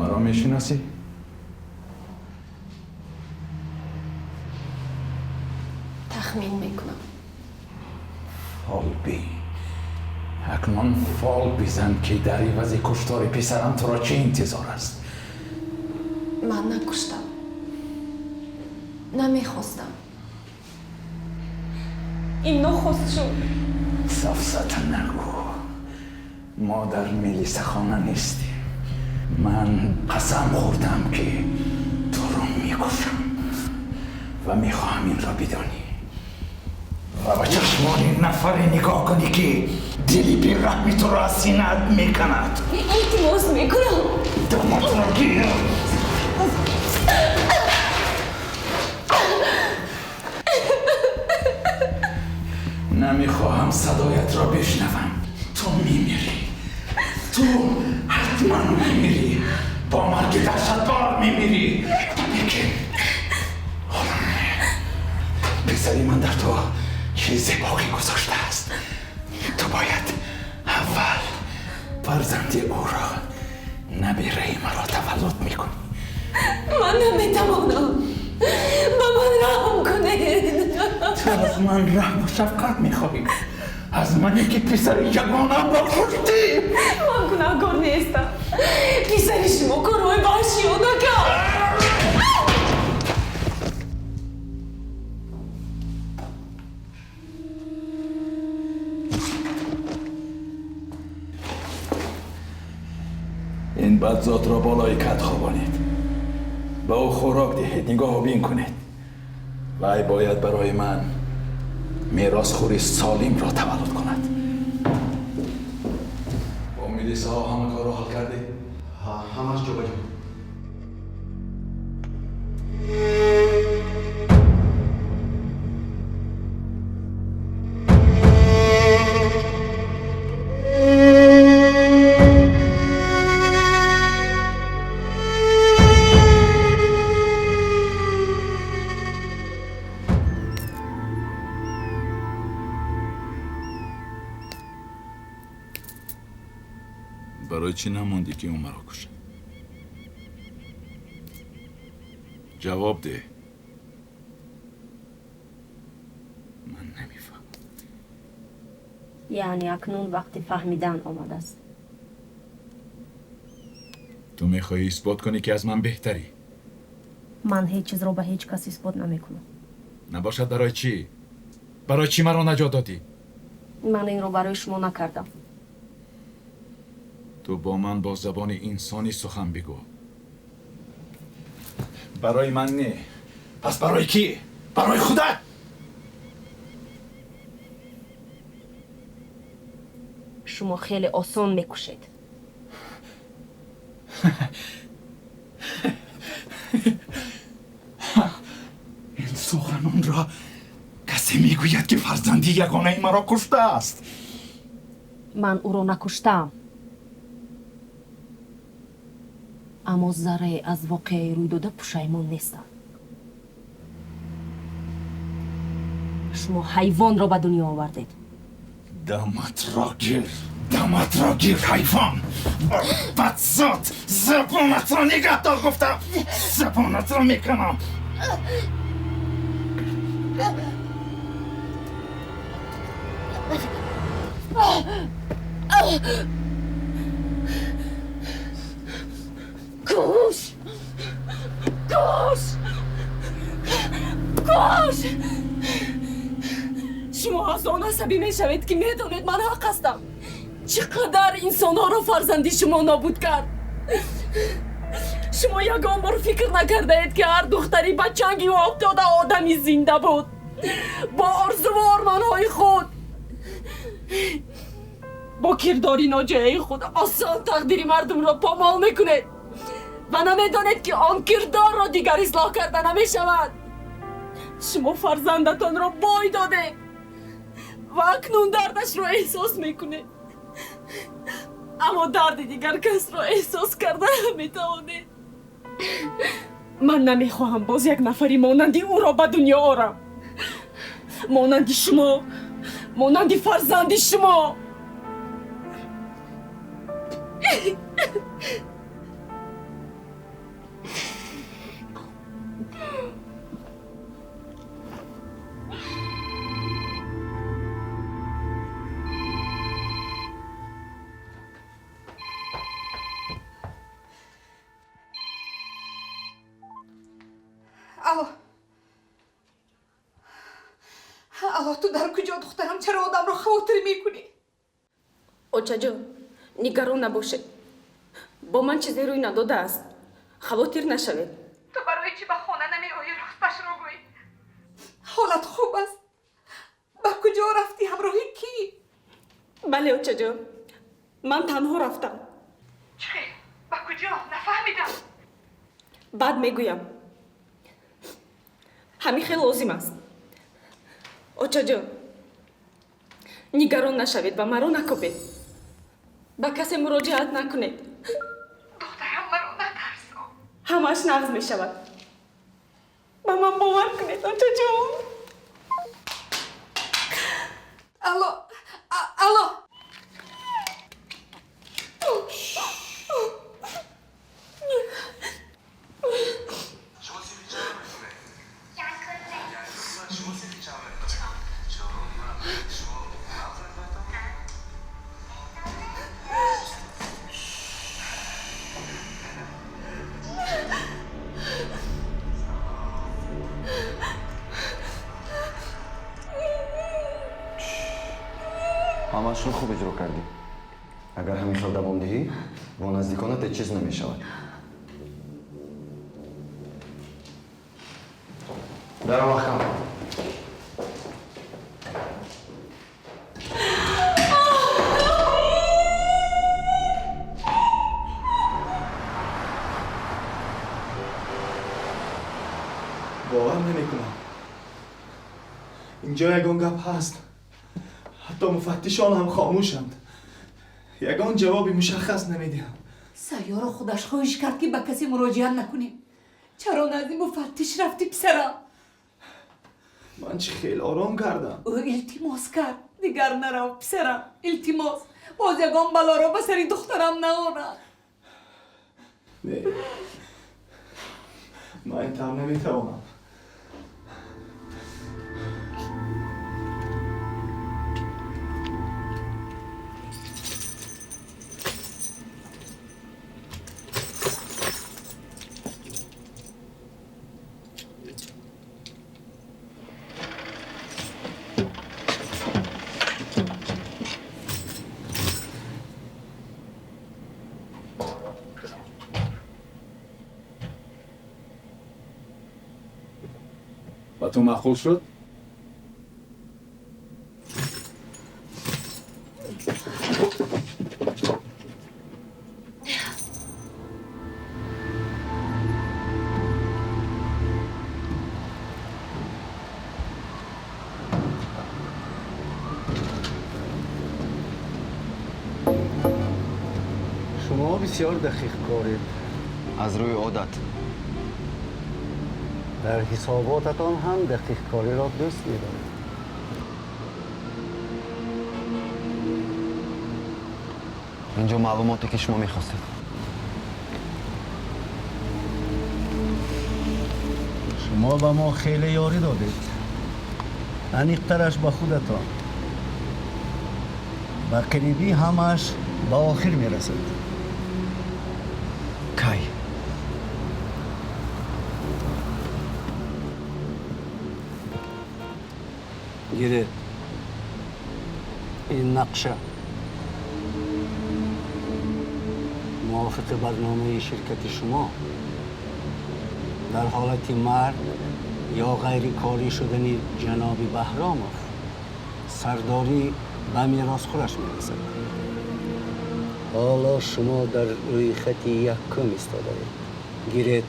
Маро мешиносӣ? Тахмин мекунам. Фолбин. Акнун фол бизан, ки дар ивази куштори писарам туро чӣ интизор аст? Ман накуштам. Намехостам. Ин нохост шуд. Сафсата нагӯ. Мо дар милисахона нестем. Ман қасам хӯрдам, ки туро мекушам ва мехоҳам инро бидонӣ ва ба чашмони нафаре нигоҳ кунӣ, ки дили бераҳми туро аз синаат меканад. Илтимос мекунам. Даматро гир. Намехоҳам садоятро бишнавам. Ту мемирӣ. Ту ҳатман мемирӣ. Бо марги даҳшатбор мемирӣ. Лекин ҳоло не. Писари ман дар ту чизе боқӣ гузоштааст. Ту бояд аввал фарзанди ӯро, набираи маро, таваллуд мекунӣ. Ман наметавонам. Ба ман раҳм кунед. Ту аз ман раҳму шафқат мехоҳӣ? Аз мане, ки писари ягонамро куштӣ? Ман гунаҳкор нестам. Писари шумо корҳои ваҳшиёна кард. Ин бадзотро болои кат хобонед, ба ӯ хӯрок диҳед, нигоҳу бин кунед. Вай бояд барои ман меросхӯри солимро таваллуд кунад. Бо милисаҳо ҳама корро ҳал кардӣ? Ҳамаш ҷобаҷо. Барои чӣ намондӣ, ки ӯ маро кушад? Ҷавоб деҳ. Ман намефаҳмам. Яъне акнун вақти фаҳмидан омадааст. Ту мехоҳӣ исбот кунӣ, ки аз ман беҳтарӣ? Ман ҳеҷ чизро ба ҳеҷ кас исбот намекунам. Набошад, барои чӣ? Барои чӣ маро наҷот додӣ? Ман инро барои шумо накардам. Ту бо ман бо забони инсонӣ сухан бигӯ. Барои ман не, пас барои кӣ? Барои худат? Шумо хеле осон мекушед. Ин суханонро касе мегӯяд, ки фарзанди ягонаи маро куштааст. Ман ӯро накуштаам, аммо заррае аз воқеаи рӯйдода пушаймон нестам. Шумо ҳайвонро ба дунё овардед. Даматро гир, даматро гир, ҳайвон бадзот! Забонатро нигаҳ дор, гуфтам, забонатро мекунам. Куш, куш, куш! Шумо аз он асабӣ мешавед, ки медонед, ман ҳақ ҳастам. Чӣ қадар инсонҳоро фарзанди шумо нобуд кард! Шумо ягон бор фикр накардаед, ки ҳар духтари ба чанги ӯ афтода одами зинда буд, бо орзуву ормонҳои худ. Бо кирдори ноҷояи худ осон тақдири мардумро помол мекунед ва намедонед, ки он кирдорро дигар ислоҳ карда намешавад. Шумо фарзандатонро бой додед ва акнун дардашро эҳсос мекунед, аммо дарди дигар касро эҳсос карда наметавонед. Ман намехоҳам боз як нафари монанди ӯро ба дунё орам, монанди шумо, монанди фарзанди шумо. Алло. Алло, ту дар куҷо, духтарам? Чаро одамро хавотир мекунӣ? Очаҷон, нигарон набошед. Бо ман чизе рӯй надодааст. Хавотир нашавед. Ту барои чӣ ба хона намеоӣ? Росташро гӯй. Ҳолат хуб аст? Ба куҷо рафтӣ? Ҳамроҳи кӣ? Бале, очаҷон, ман танҳо рафтам. Чӣ? Ба куҷо? Нафаҳмидам. Баъд мегӯям. Ҳамин хел лозим аст. Очаҷон, нигарон нашавед ва маро накобед. Ба касе муроҷиат накунед. Духтарам, маро натарсон. Ҳамааш нағз мешавад. Ба ман бовар кунед, очаҷон. Алло, алло. Ҳамаашро хуб иҷро кардӣ. Агар ҳамин хел давом диҳӣ, бо наздиконат ҳеҷ чиз намешавад. Даро маҳкам. Бовар намекунам. Инҷо ягон гап ҳаст. Ҳатто муфаттишон ҳам хомӯшанд. Ягон ҷавоби мушаххас намедиҳанд. Сайёро худаш хоҳиш кард, ки ба касе муроҷиат накунем. Чаро назди муфаттиш рафтӣ, писарам? Ман чӣ хеле ором кардам. Ӯ илтимос кард. Дигар нарав, писарам. Илтимос. Боз ягон балоро ба сари духтарам наорад. Не. Ман ин тавр наметавонам. Ба ту маъқул шуд? Шумо бисёр дақиқ коред. Аз рӯи одат. Дар ҳисоботатон ҳам дақиқкориро дӯст медоред. Инҷо маълумоте, ки шумо мехостед. Шумо ба мо хеле ёрӣ додед. Аниқтараш ба худатон. Ба қарибӣ ҳамааш ба охир мерасад. Кай? Гиред. Ин нақша мувофиқи барномаи ширкати шумо дар ҳолати марг ё ғайрикорӣ шудани ҷаноби Баҳромов сардорӣ ба меросхӯраш мерасад. Ҳоло шумо дар рӯйхати якум истодаед. Гиред.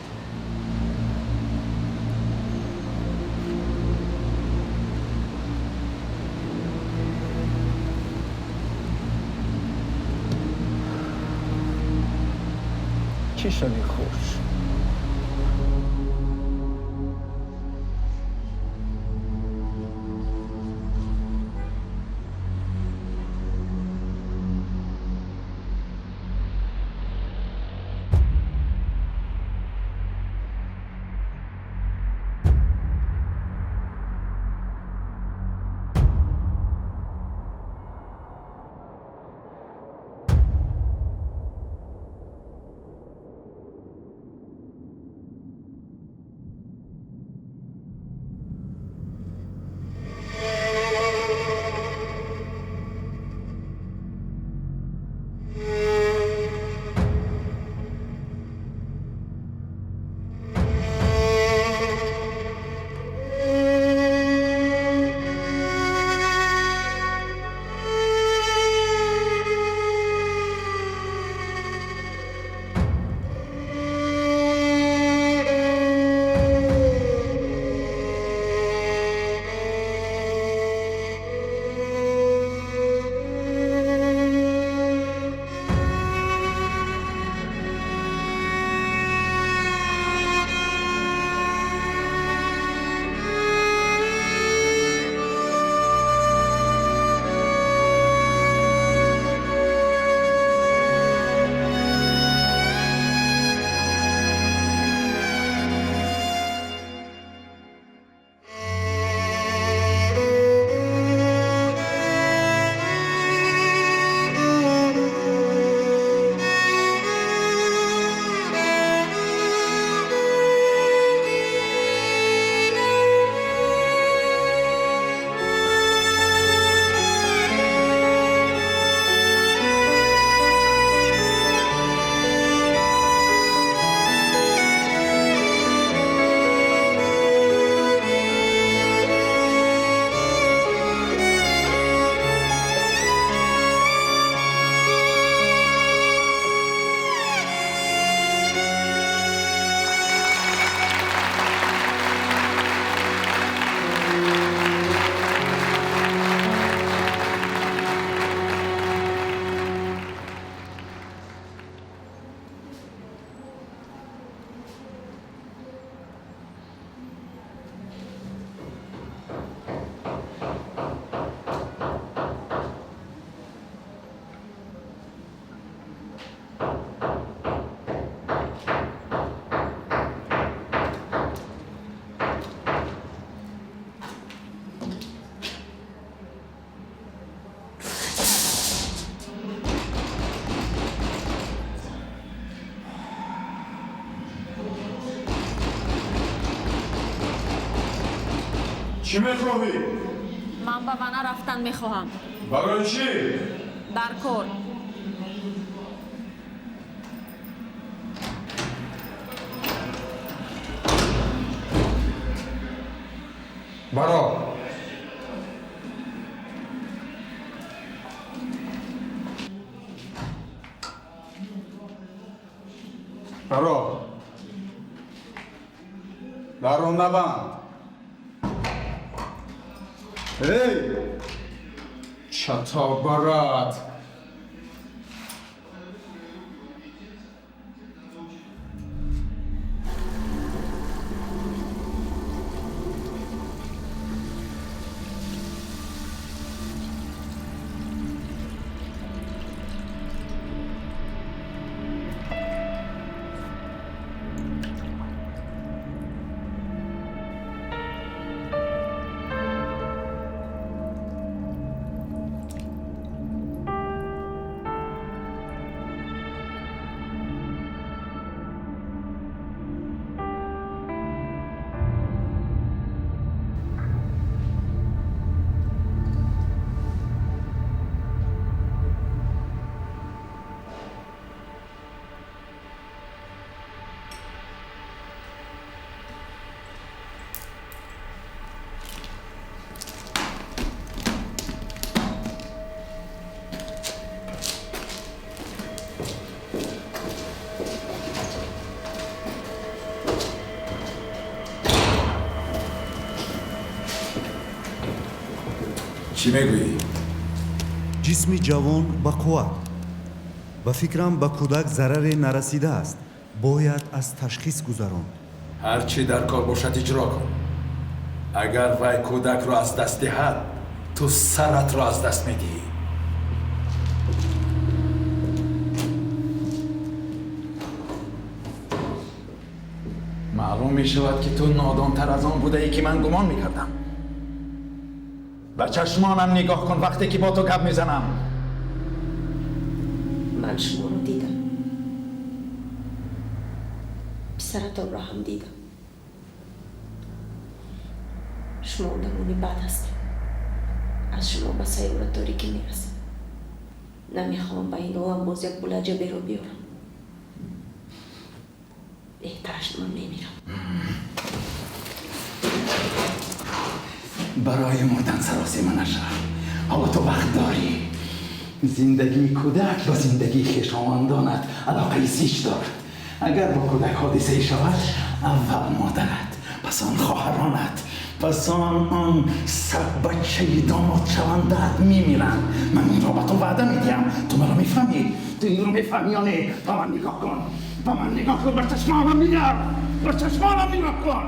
Чӣ шаби хуш. Чӣ мехоҳӣ? Ман ба вана рафтан мехоҳам. Барои чӣ? Дар кор. Баро. Баро. Дарро набанд. Эй! Чатобарат! Чӣ мегӯӣ? Ҷисми ҷавон ба қувват. Ба фикрам, ба кӯдак зараре нарасидааст. Бояд аз ташхис гузаронд. Ҳар чӣ дар кор бошад, иҷро кун. Агар вай кӯдакро аз даст диҳад, ту саратро аз даст медиҳӣ. Маълум мешавад, ки ту нодонтар аз он будаӣ, ки ман гумон мекардам. Ба чашмонам нигоҳ кун, вақте ки бо ту гап мезанам. Ман шуморо дидам. Писаратонро ҳам дидам. Шумо одамони бад ҳастед. Аз шумо ба сайёра торикӣ мерасад. Намехоҳам ба ин олам боз як булаҷаберо биёрам. Беҳтараш ман мемирам. Барои мурдан саросима нашав. Ҳоло ту вақт дорӣ. Зиндагии кӯдак ба зиндагии хешовандонат алоқаи зич дорад. Агар бо кӯдак ҳодисае шавад, аввал модарат, пас он хоҳаронат, пас он садбачаи домодшавандаат мемиранд. Ман инро ба ту ваъда медиҳам. Ту маро мефаҳмӣ? Ту инро мефаҳмӣ ё не? Ба ман нигоҳ кун. Ба ман нигоҳ кун, ба чашмонам нигар. Ба чашмонам нигоҳ кун.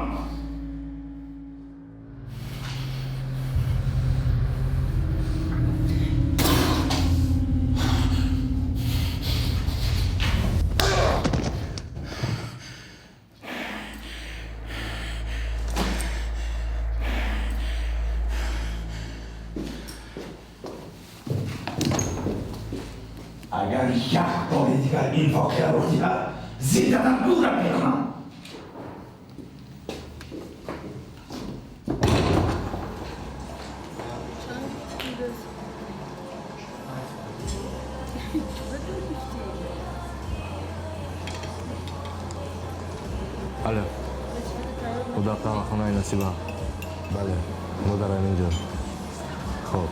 Агар як бори дигар ин воқеа рух диҳад, зиндадан гӯрат мекунам. Алло, кӯдак қаҳвахонаи Насиба. Бале, мо дар ҳамин ҷо. Хоб.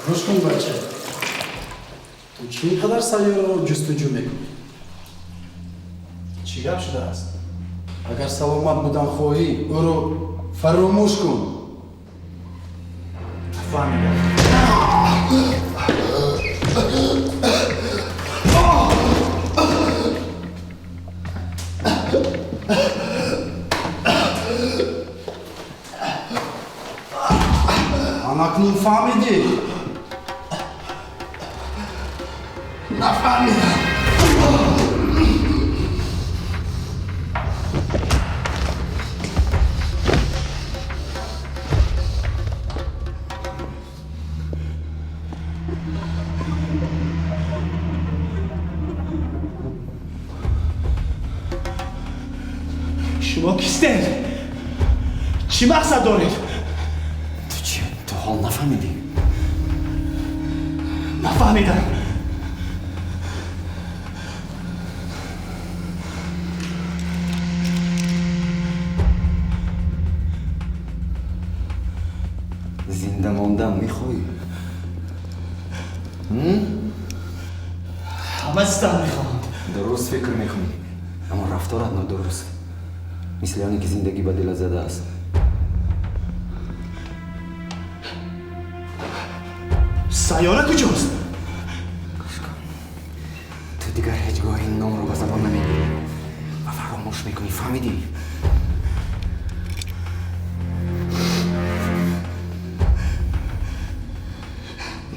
Гӯш кун, бача, ту чӣ ин қадар сайёраро ҷустуҷӯ мекунӣ? Чӣ гап шудааст? Агар саломат будан хоҳӣ, ӯро фаромӯш кун. Фаҳмидам. Анакнун фаҳмидӣ? Нафаҳмидам. Шумо кистед? Чӣ мақсад доред? Ту чӣ, то ҳол нафаҳмидӣ? Нафаҳмидам. Зинда мондан мехоҳӣ? Ҳама зинда мехоҳанд. Дуруст фикр мекунӣ, аммо рафторат нодуруст. Мисли оне ки зиндагӣ ба дилат задааст. Сайёра куҷост? Гӯш кун, ту дигар ҳеҷ гоҳ ин номро ба забон намегирӣ ва фаромӯш мекунӣ, фаҳмидӣ?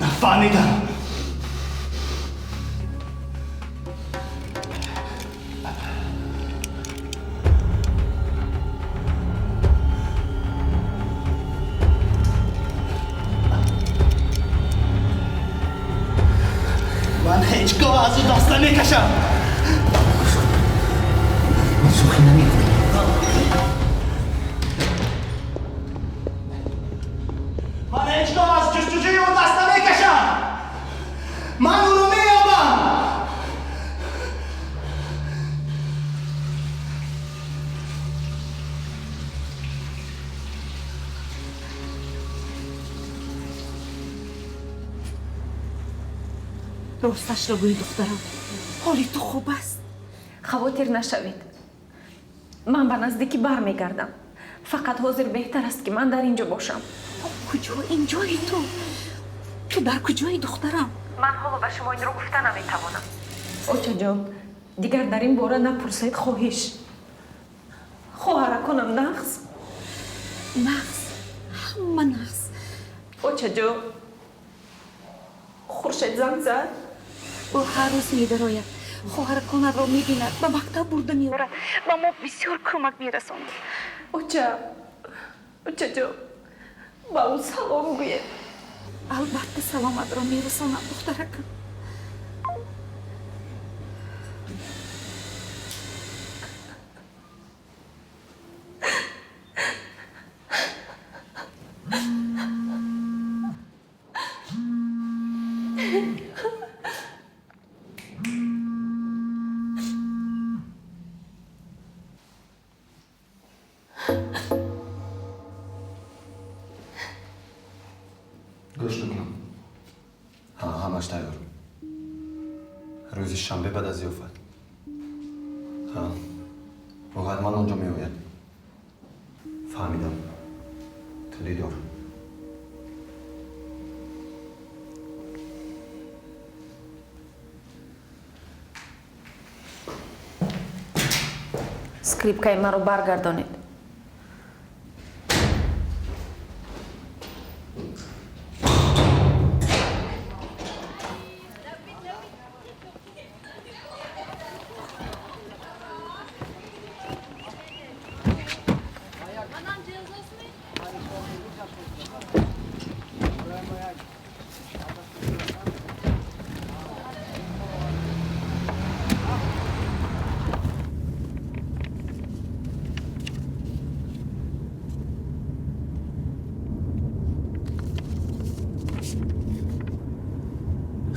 Нафаҳмидам. Ман ҳеҷ гоҳ аз ӯ даст намекашам. Ман шӯхӣ намекунам. Ман ҳеҷ гоҳ аз ҷустуҷӯи ӯ даст намекашам. Ман ӯро меёбам. Росташро гӯй, духтарам, ҳоли ту хуб аст? Хавотир нашавед, ман ба наздикӣ бармегардам. Фақат ҳозир беҳтар аст, ки ман дар ин ҷо бошам. Куҷо ин ҷои ту? Ту дар куҷои, духтарам? Ман ҳоло ба шумо инро гуфта наметавонам. Очаҷон, дигар дар ин бора напурсед, хоҳиш. Хоҳараконам нағз? Нағз, ҳама нағз. Очаҷон, Хуршед занг зад? Ӯ ҳар рӯз медарояд, хоҳараконатро мебинад, ба мактаб бурда меорад, ба мо бисёр кӯмак мерасонад. Оча, очаҷон, ба ӯ салом гӯед. Албатта саломатро мерасонам, духтаракам. Гӯш мекунам. Ҳа, ҳамаш тайёр. Рӯзи шанбе баъд аз зиёфат. Ҳа, ӯ ҳатман он ҷо меояд. Фаҳмидам. Ту дидор. Скрипкаи маро баргардонед.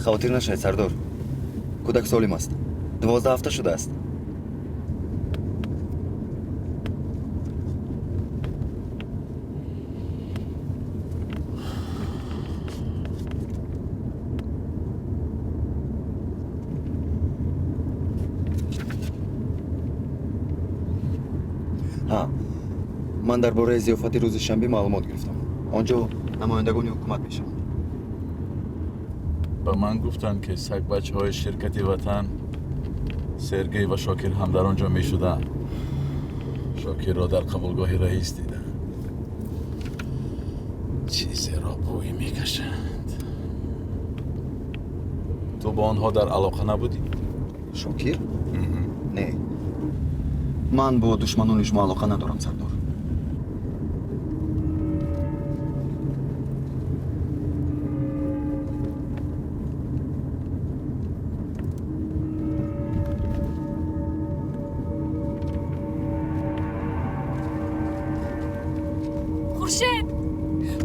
Хавотир нашавед, сардор. Кӯдак солим аст. 12 ҳафта шудааст. Ҳа, ман дар бораи зиёфати рӯзи шанбе маълумот гирифтам. Он ҷо намояндагони ҳукумат мешаванд. Ба ман гуфтанд, ки сагбачаҳои ширкати Ватан Сергей ва Шокир ҳам дар он ҷо мешуданд. Шокирро дар қабулгоҳи раис дидам. Чизеро бӯй мекашанд. Ту бо онҳо дар алоқа набудӣ? Шокир? Не, ман бо душманони шумо алоқа надорам, сардор.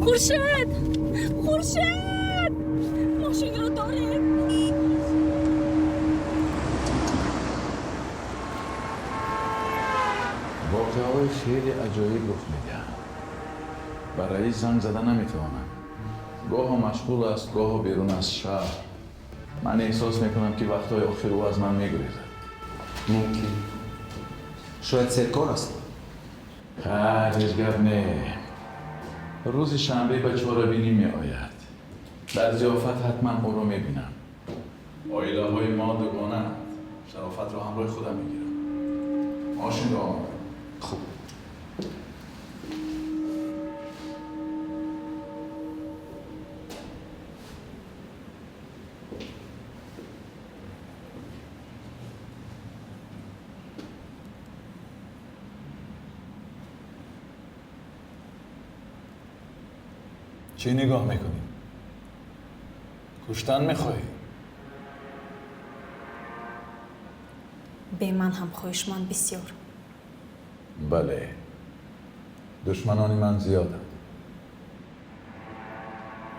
Хуршед! Хуршед! Мошинро доред! Воқеаҳои хеле аҷоиб рух медиҳанд. Ба раис занг зада наметавонам. Гоҳо машғул аст, гоҳо берун аз шаҳр. Ман эҳсос мекунам, ки вақтҳои охир ӯ аз ман мегурезад. Мумкин. Шояд серкор аст. Хайр, ҳеҷ гап не. Рӯзи шанбе ба чорабинӣ меояд. Дар зиёфат ҳатман ӯро мебинам. Оилаҳои мо дугонаанд. Шарофатро ҳамроҳи худам мегирам. Мошинро омода. Хуб. چی نگاه میکنی؟ کشتن میخوایی؟ به من هم خواهشمند بسیار. بله، دشمنان من زیادند.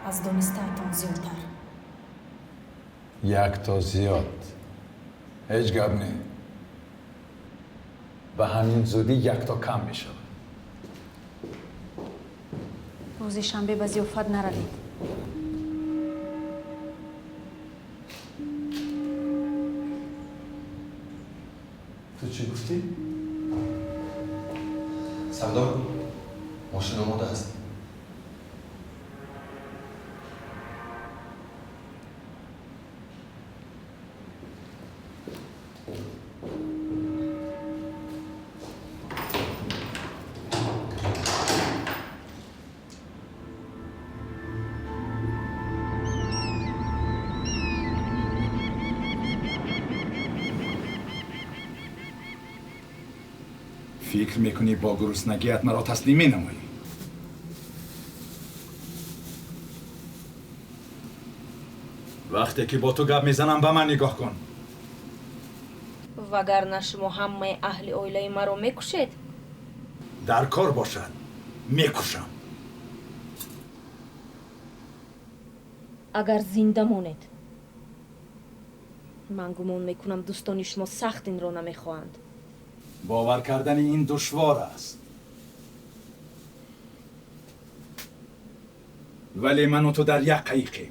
از دانسته‌تان زیادتر. یک تا زیاد. هیچ گپ نی. به همین زودی یک تا کم میشود. روز شنبه به ضیافت نروید. تو چی گفتی؟ سردار، ماشین آماده است. فکر میکنی با گرسنگیت مرا تسلیم مینمایی؟ وقتی که با تو گپ میزنم به من نگاه کن. وگرنه شما همه اهل عائله مرا میکشید. در کار باشد میکشم. اگر زنده مانید، من گمان میکنم دوستان شما سخت این را نمیخواهند. باور کردن این دشوار است. ولی من و تو در یک قایقیم.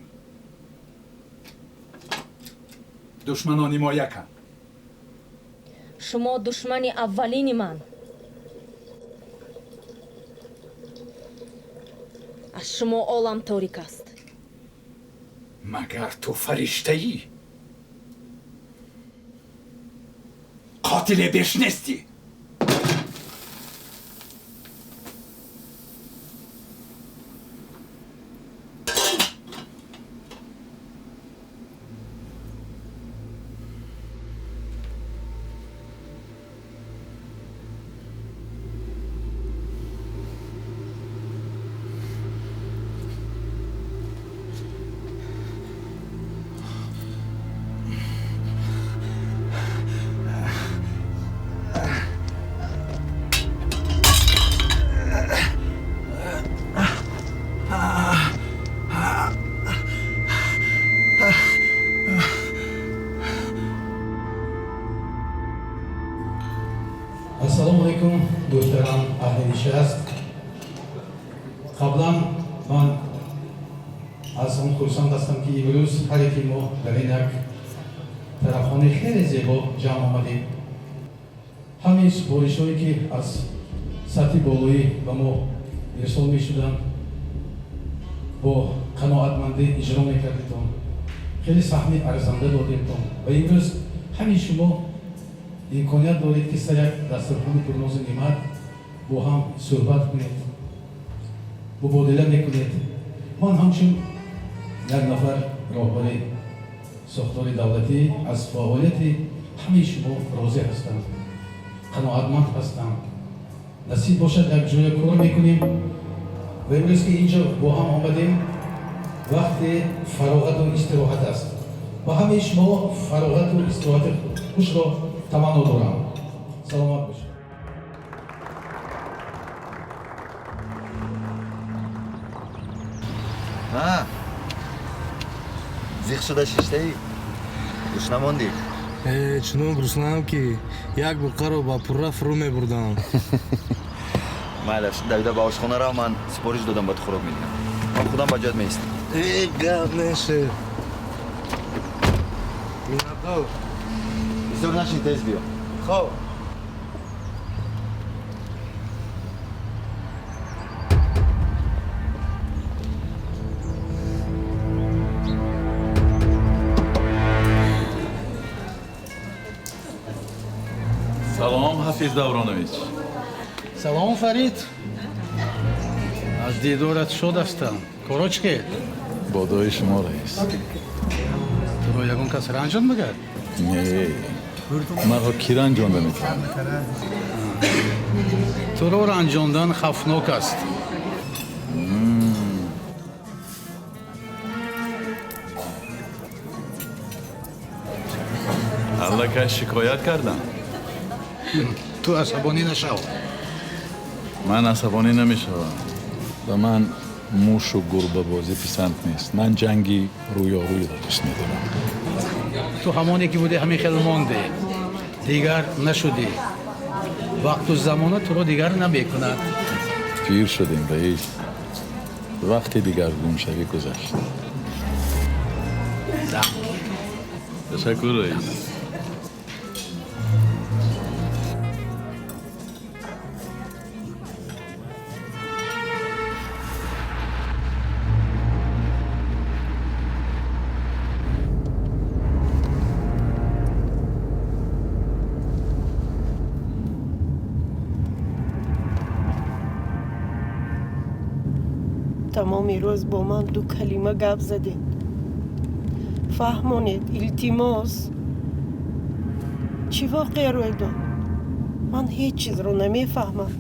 دشمنان ما یکند. شما دشمن اولین من. از شما عالم تاریک است. مگر تو فرشته ای؟ قاتل بیش نیستی. Ассалому алайкум, дӯстарам аҳли нишаст. Қаблан ман аз он хурсанд ҳастам, ки имрӯз ҳар яки мо дар ин як тарафхонаи хеле зебо ҷамъ омадем. Ҳамин супоришҳое ки аз сатҳи болоӣ ба мо ирсол мешуданд, бо қаноатмандӣ иҷро мекардедон. Хеле саҳми арзанда додемтон ва имрӯз ҳамин шумо имконият доред, ки сар як дастархони пурнозу неъмат бо ҳам суҳбат кунед, мубодила мекунед. Ман ҳамчун як нафар роҳбари сохтори давлатӣ аз фаъолияти ҳамаи шумо розӣ ҳастам, қаноатманд ҳастам. Насиб бошад, як ҷоя кор мекунем ва имрӯз ки инҷо бо ҳам омадем, вақти фароғату истироҳат аст. Ба ҳамаи шумо фароғату истироҳати хушро таманно дорам. Саломат бошед. Зиқ шуда шиштаӣ? Гурусна мондӣ? Чунон гуруснаам, ки як буққаро ба пурра фурӯ мебурдам. Майлаш, давида ба ошхона рав, ман супориш додам, ба ту хӯрок медиҳам. Ман худам ба ҷоят меистам. Э, гап нешед. Миннатдор. Бисёр нашин, тез биё. Хоб. Салом, Ҳафиз Давронович. Салом, Фарид. Аз дидорат шод ҳастам. Коро чӣ хел? Бо дуои шумо, раис. Туро ягон кас ранҷонд магар? Не, маро кӣ ранҷонда метавонад? Туро ранҷондан хавфнок аст. Аллакай шикоят кардам. Ту асабонӣ нашав. Ман асабонӣ намешавам. Ба ман мушу гурбабозӣ писанд нест. Ман ҷанги рӯёрӯйро дӯст медорам. Ту ҳамоне ки будӣ, ҳамин хел мондӣ, дигар нашудӣ. Вақту замона туро дигар намекунад. Пир шудем, раис. Вақти дигаргуншавӣ гузашт. Ташаккур, раис. Тамоми рӯз бо ман ду калима гап задед. Фаҳмонед, илтимос. Чӣ воқеа рӯй дод? Ман ҳеҷ чизро намефаҳмам.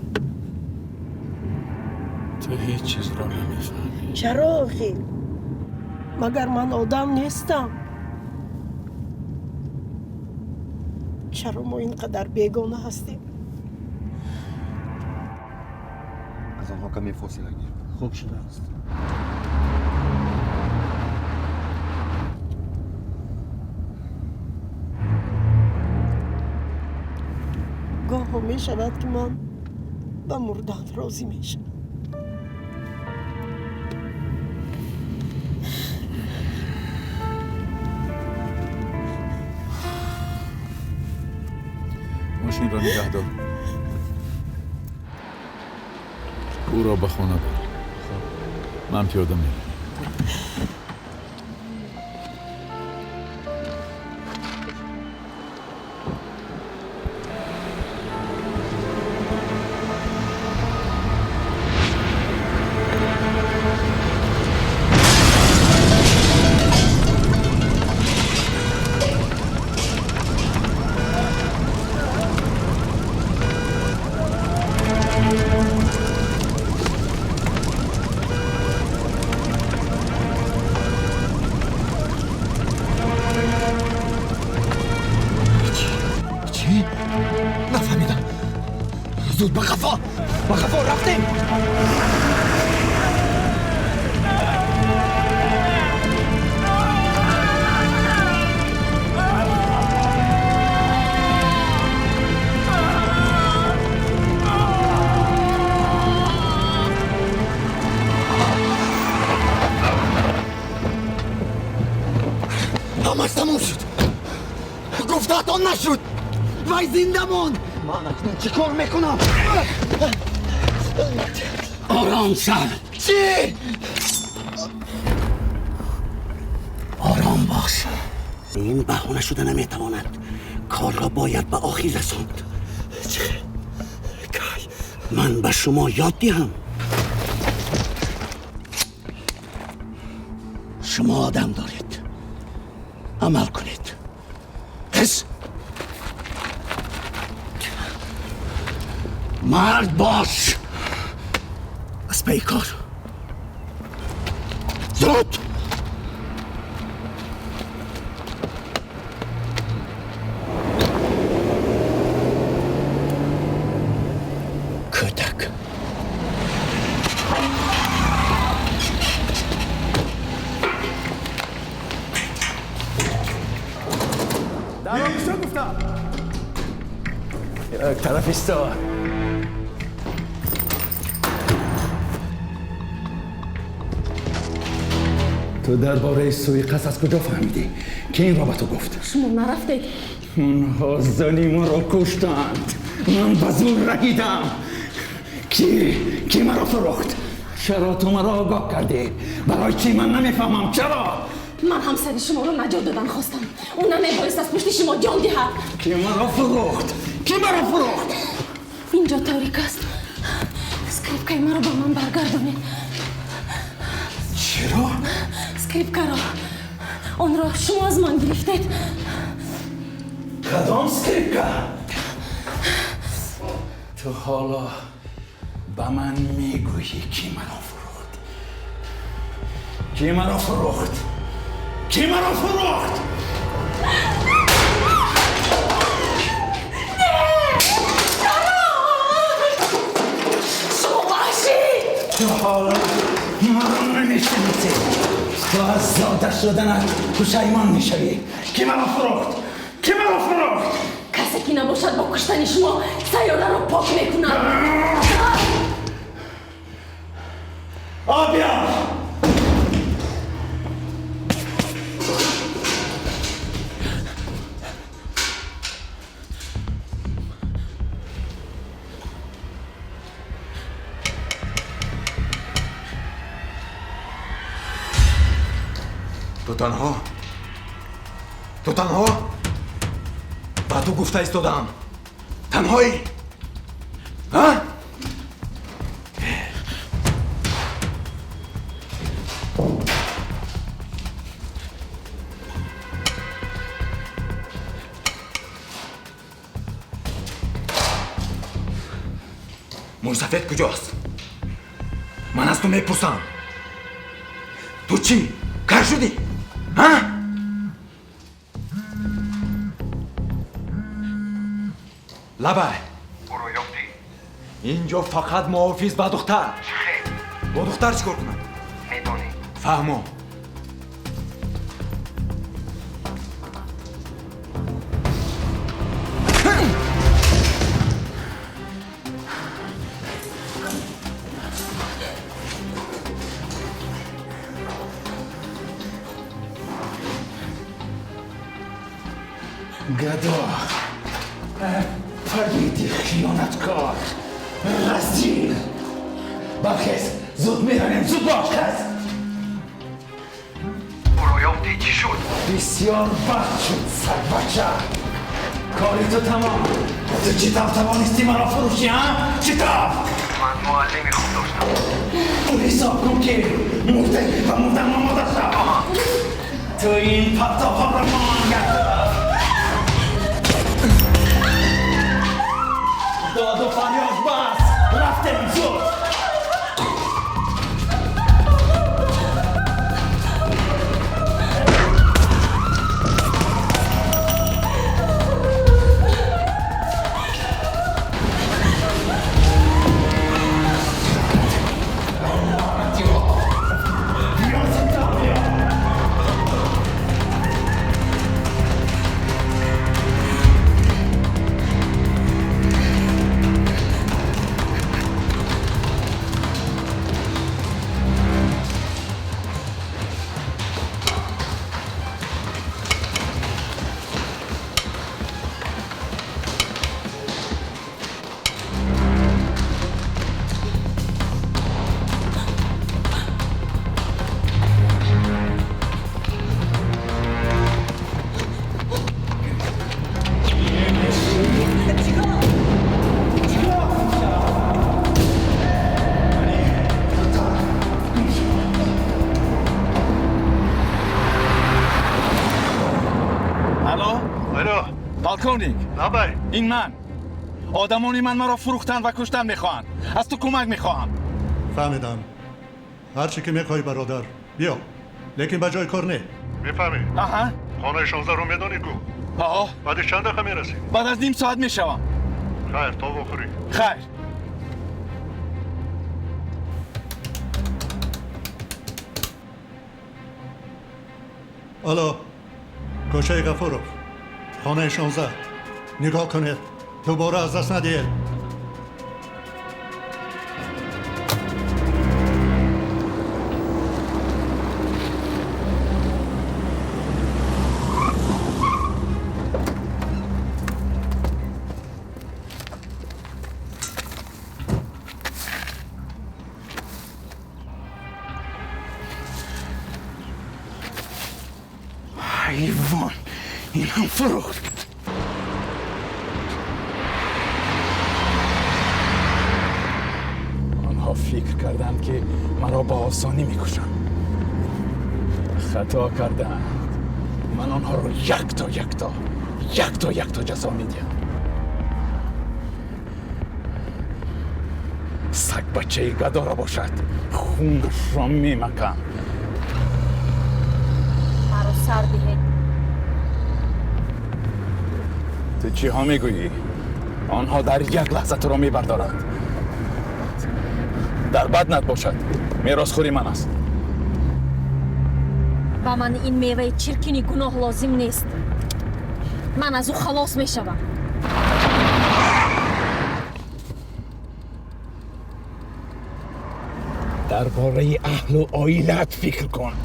Ту ҳеҷ чизро намефаҳмӣ. Чаро охир? Магар ман одам нестам? Чаро мо ин қадар бегона ҳастем? Аз онҳо каме фосила гир. Хуб шудааст. Гоҳо мешавад, ки ман ба мурдан розӣ мешавам. Мошинро нигаҳ дор. Ӯро ба хона бар. Ман пиёда меравам. Нафаҳмидам. Зуд ба қафо, ба қафо, рафтем! Ҳамаш тамом шуд. Гуфтаатон нашуд. Вай зинда монд. Ман акнун чӣ кор мекунам? Ором шав. Чӣ? Ором бош. Ин баҳона шуда наметавонад. Корро бояд ба охир расонд. Чӣ? Кай? Ман ба шумо ёд диҳам. Шумо одам доред. Амал кунед. Хис! Мард бош! Аз паи кор. Зуд! Кӯдак. Тараф исто. Ту дар бораи суиқасд аз куҷо фаҳмидӣ? Ки инро ба ту гуфт? Шумо нарафтед. Онҳо зани маро куштанд. Ман ба зур раҳидам. Ки маро фурӯхт? Чаро ту маро огоҳ кардӣ? Барои чӣ ман намефаҳмам? Чаро? Ман ҳамсари шуморо наҷот додан хостам. Ӯ намебоист аз пушти шумо ҷон диҳад. Ки маро фурӯхт? Ки маро фурӯхт? Инҷо торик аст. Скрипкаи маро ба ман баргардонед. Чаро? Скрипкаро. Онро шумо аз ман гирифтед. Кадом скрипка? Ту ҳоло ба ман мегӯӣ ки маро фурӯхт? Ки маро фурӯхт? Ки маро фурӯхт? Шумо ваҳшӣ! Ту ҳоло маро намешиносӣ. Ту аз зода шуданат пушаймон мешавӣ. Ки маро фурӯхт? Ки маро фурӯхт? Касе ки набошад бо куштани шумо сайёраро пок мекунад. Об биёр! Ту танҳо? Ту танҳо? Ба ту гуфта истодаам. Танҳоӣ? Ҳа? Мӯйсафед куҷост? Ман аз ту мепурсам. Ту чӣ? Кар шудӣ? Ҳа? Лабай. Ӯро ёфтӣ? Инҷо фақат муҳофиз ба духтар. Чӣ хел? Бо духтар чӣ кор кунад? Медонӣ. Фаҳмо. Гадо, палиди хиёнаткор, разил. Бархез, зуд меравем, зуд бош, хез. Ӯро ёфтӣ, чӣ шуд? Бисёр бад шуд, сагбача. Кори ту тамом. Ту чӣ тавр тавонистӣ маро фурӯшӣ, ҳа? Чӣ тавр? Ман муаллими хуб доштам. Ту ҳисоб кун ки мурдаӣ ва мурдан омода шав. Ту ин партовҳоро монга. Доду фарёд бас! Рафтем зуд! Полковник. Лабай. Ин ман. Одамони ман маро фурӯхтанд ва куштан мехоҳанд. Аз ту кӯмак мехоҳам. Фаҳмидам. Ҳар чӣ ки мехоҳӣ, бародар, биё. Лекин ба ҷои кор не. Мефаҳмӣ? Аҳа. Хонаи 16-ро медонӣ ку? Аҳо. Баъди чанд дақиқа мерасӣ? Баъд аз ним соат мешавам. Хайр, то вохӯрӣ. Хайр. Алло, кӯчаи Ғафуров, хонаи 16. Нигоҳ кунед, Дубора аз даст надиҳед. حیوان، این هم فروخت. آنها فکر کردند که مرا با آسانی میکشند. خطا کردند. من آنها را یک تا یک تا یک تا یک تا جزا میدیم. سگ بچه گدا را باشد، خونش را میمکم. مرا سر دهید. تو چی ها میگویی؟ آنها در یک لحظه تو را میبردارند. در بدنت باشد، میراثخوری من است. ба ман ин меваи чиркини гуноҳ лозим нест. Ман аз ӯ халос мешавам. Дар бораи аҳлу оилаат фикр кун.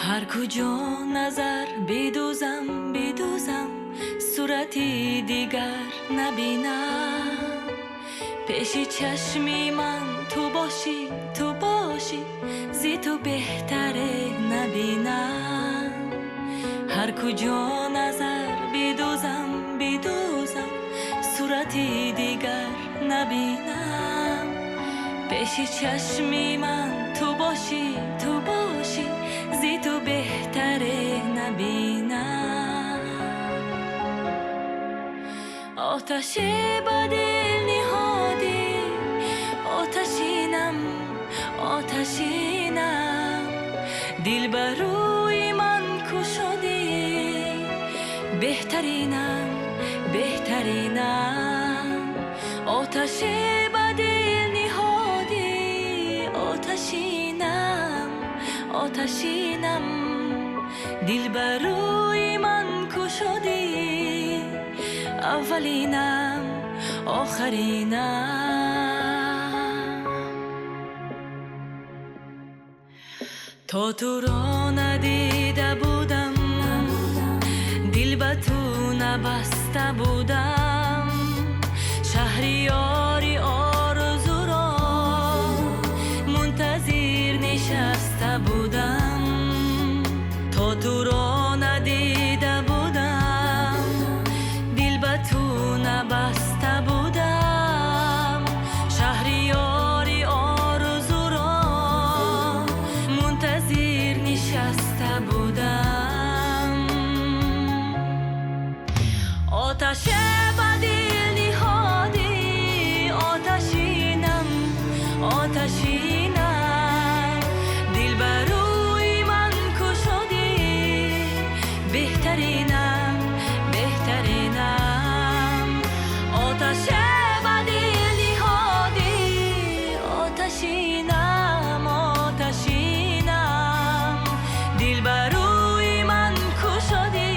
Ҳар куҷо назар бидӯзам, бидӯзам, сурати дигар набинам. Пеши чашми ман ту бошӣ, ту бошӣ, зи ту беҳтаре набинам. Ҳар куҷо назар бидӯзам, бидӯзам, сурати дигар набинам. Пеши чашми ман ту бошӣ, ту бошӣ, зи ту беҳтаре набинам. Оташе ба дил ниҳодӣ, оташинам, оташинам, дил ба рӯи ман кушодӣ, беҳтаринам, беҳтаринам. Оташе ба дил ниҳодӣ, оташинам, оташинам, дил ба рӯи ман кушодӣ, аввалинам, охиринам. То туро надида будам, дил ба ту набаста будам, шаҳриёри орзуро мунтазир нишаста будам. То туро надида будам, дил ба ту набаста будам, шаҳриёри орзуро мунтазир нишаста будам. Оташе ба дил ниҳодӣ, оташинам, оташинам, дил ба рӯи ман кушодӣ, беҳтаринам, беҳтаринам. Оташе ба дил ниҳодӣ, оташинам, оташинам, дил ба рӯи ман кушодӣ,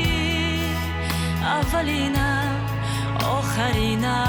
аввалинам, охиринам.